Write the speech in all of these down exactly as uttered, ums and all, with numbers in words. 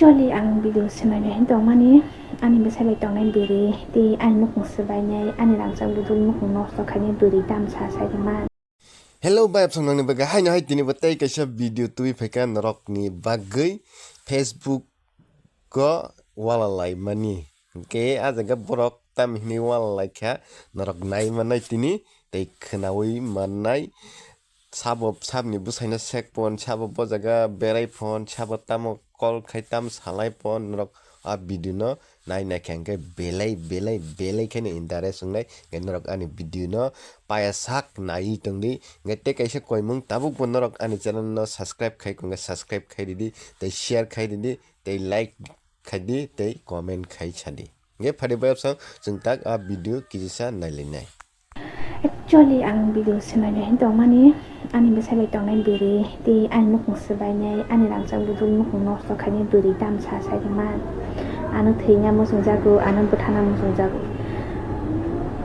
Actually, ang video swnamya hin tongmani, ani bwsai bai tongnai bwrwi, tei ani mukhung swbainai, ani rangchak budul mukhung nosto khainai bwrwi tamsa sai rwma. Hello, bai, absong nangni bagwi haino hai tini bo tei kaisa video twi phaikha norokni bagwi Facebook o wala laimani. Hwnkhe ah jaga borok tam hinwi wala laikha, norok nai mannai tini tei khwnawi mannai. Sabo sabni bwsaino sek pon, sabo bo jaga berai pon, sabo tamo call khai tam salai pon, norok a video no nai naikha hwnkhe belai, belai, belai kheno interest wngnai. Hwnkhe norok ani video no paya sak naiwi tongdi. Hwnkhe tei kaisa koimung tabuk bo norok ani channel no subscribe khai kongkha, subscribe khai ridi, tei share khai ridi, tei like khaidi tei comment khai sadi. Hwnkhe phadi bai absong chwng tak a video kijisa nailainai. Actually, ang video swnamya hin tongmani, ani bwsai bai tongnai bwrwi, tei ani mukhung swbainai, ani rangchak budul mukhung nosto khainai bwrwi tamsa sai rwma. Ano thwina muchungjago, ano bwthana muchungjago.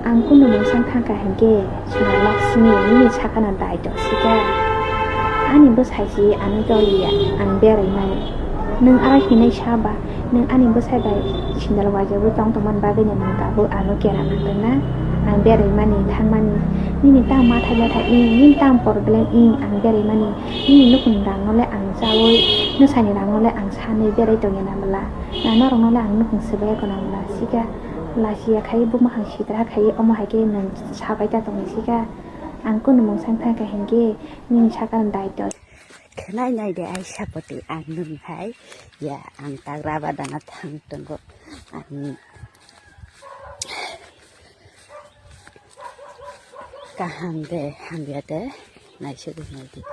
Ang kunu mungsang thangkha hinkhe, Sona Laksmi, nini sakano daito sika. Ani bwsai si ano doliya, ang berai mani. Nwng aro hinai saba, nwng ani bwsai bai sindal waijagwi tong tongmani bagwino nwng tabuk ano kera nangjakna? Ang berai mani, thangmani. Nini tamo mathai lathai, nini tamo problem, ang berai mani. Nini nukhungni rangno le ang chawi, nwsani rangno le ang sanwi berai tongya na bwla? Na norokno le ang nukhung swbai ya kona bwla? Sika. Lachiya khai, bumung hai sitra khai, omo hai khe nwng sabai ta tongni sika. Ang kunu mungsang thangkha hinkhe nini sakano daito. Khwnai nai de ai sapoti ang nwng hai. Ya, ang tagra badana thang tongo. Ang kaham de, hamya de, naisugwi naidi.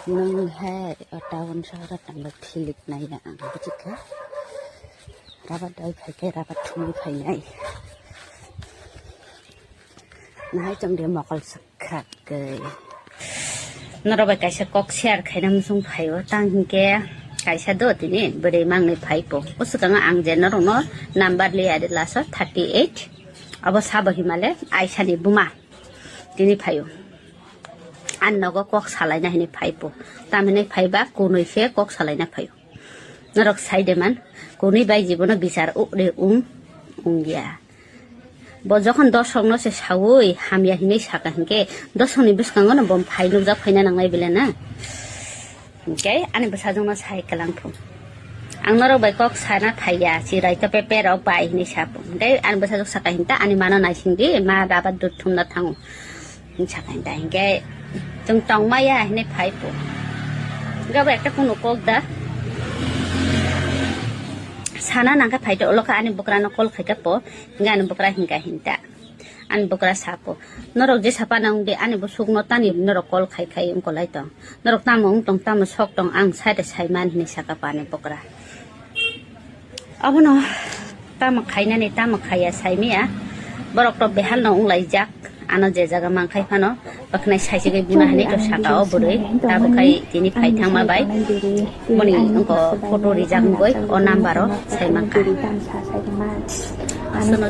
Nwng hai o town sohor tangwi philik naiya ang buchikha. Rabar dai phaikhe rabar thumwi phainai. Nahai chwng de mokol swkha khe. Norok bai kaisa kok share khaina muchung phaio, tang hinkhe kaisa do tini bwrwi mangni phaipo. O swkango ang je norokno number liya de last o thirty eight. Abo sabo himale Aisani buma tini phaio. An nogo kok salaina hini phaipo. Tamhinai phaiba kunui khe kok salaina phaio. Norok sai de man, kunui bai jibono bichar uk de ung, ung ya. Bo jokhon dosokno se saui hamya hinui saka hinkhe, dosokni bwskango no bo phai nukjak phaina nangnai bile na? Hinkhe ani bwsajwkno sai kwlangphu. Ang norok bai kok sana phaiya, chirai to pepe rok bai hinui sapo. Hinkhe ani bwsajwk saka hinta ani mano naisingdi, ma rabar dud thumna thango. Hing sakha hinta hinkhe chwng tongmaya hinui phaipo. Hinkhe abo ekta kunu kok da. Sana nangkhe phaito, ulo khe ani bwkrano call khaikha po, hinkhe ani bwkra hinka hinta. Ani bwkra sapo, "Norok jesa pana wngdi, ani bwswkno tani norok call khai khai wngkolai tong. Norok tamo wng tong, tamo sok tong, ang side saimani," hinui sakha po ani bwkra. Abono tamo khainani, tamo khaiya saimaya. Borok to behal no wnglaijak. Ano je jaga mangkhai phano, bakhnai saichigwi buna hinui to saka o bwrwi. Tamo khai tini phai thangma bai. Boni wngko photo rijak wngwi o number o sai mankha. Aswkno